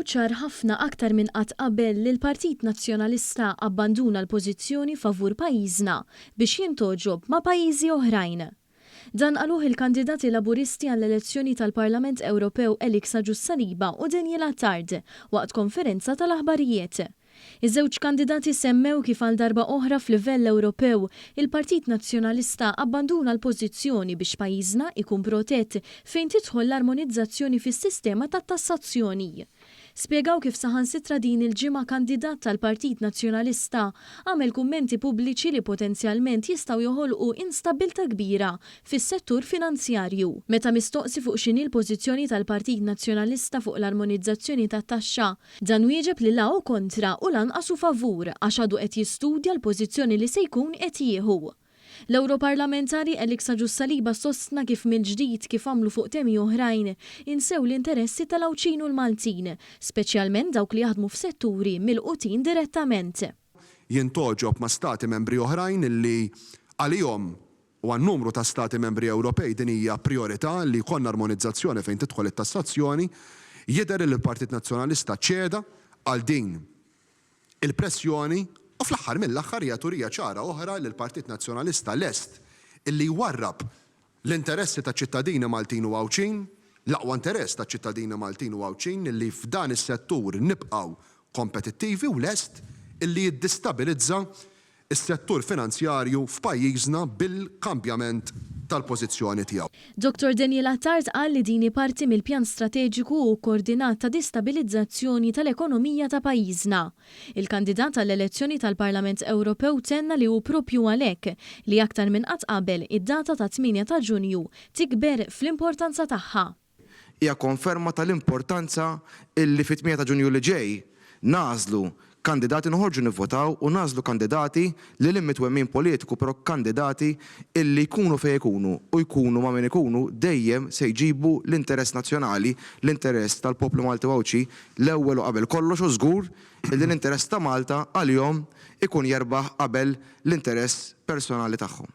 ċar ħafna aktar minn qatt qabel li l-Partit Nazzjonalista abbanduna l-pożizzjoni favur pajjiżna biex jintgħoġob ma' pajjiżi oħrajn. Dan qaluh il-kandidati Laburisti għall-elezzjoni tal-Parlament Ewropew Alex Agius Saliba u Daniel Attard waqt konferenza tal-aħbarijiet. Iż-żewġ kandidati semmew kif għal darba oħra f'livell Ewropew, il-Partit Nazzjonalista abbanduna l-pożizzjoni biex pajjiżna ikun protett fejn tidħol l-armonizzazzjoni fis-sistema tat-tassazzjoni. Spjegaw kif saħansitra din il-ġimgħa kandidat tal-Partit Nazzjonalista għamel kummenti pubbliċi li potenzjalment jistgħu joħolqu instabbiltà kbira fis-settur finanzjarju. Meta mistoqsi fuq x'inhi l-pożizzjoni tal-Partit Nazzjonalista fuq l-armonizzazzjoni tat-taxxa, Dan wieġeb li la hu kontra u lanqas hu favur għax għadu qed jistudja l-pożizzjoni li se jkun qed jieħu. L-Ewroparlamentari Alex Agius Saliba sostna kif mill-ġdid kif għamlu fuq temi oħrajn, insew l-interessi tal-Għawdxin u l-Maltin, speċjalment dawk li jaħdmu f'setturi milqutin direttament. Jintgħoġob ma' Stati Membri oħrajn li għalihom U għal numru ta' Stati Membri Ewropej din hija prijorità li jkollna armonizzazzjoni fejn tidħol it-tassazzjoni. Jidher li l-Partit Nazzjonalista ċeda għal din il-pressjoni u fl-aħħar mill-aħħar hija turija ċara oħra li l-Partit Nazzjonalista lest illi jwarrab l-interessi taċ-ċittadini Maltin u Għawdxin, l-aqwa interess taċ-ċittadini Maltin u Għawdxin li f'dan is-settur nibqgħu kompetittivi u lest illi jiddistabilizza is-settur finanzjarju f'pajjiżna bil-kambjament tal-pożizzjoni tiegħu. Dottor Daniel Attard qal li din hi parti mill-pjan strateġiku u kkoordinat ta' distabilizzazzjoni tal-ekonomija ta' pajjiżna. Il-kandidat għall-elezzjoni tal-Parlament Ewropew tenna li hu proprju għalhekk li aktar minn qatt qabel id-data tat-tmienja ta' Ġunju tikber fl-importanza tagħha. Hija konferma tal-importanza illi fit-8 ta' Ġunju li ġej nagħżlu kandidati noħorġu nivvotaw u nagħżlu kandidati lil hinn mit-twemmin politiku però kandidati illi jkunu fejn ikunu u jkunu ma' min ikunu dejjem se jġibu l-interess nazzjonali, l-interess tal-poplu Malti u Għawdxi l-ewwel u qabel kollox u żgur illi l-interess ta' Malta għalihom ikun jerbaħ qabel l-interess personali tagħhom.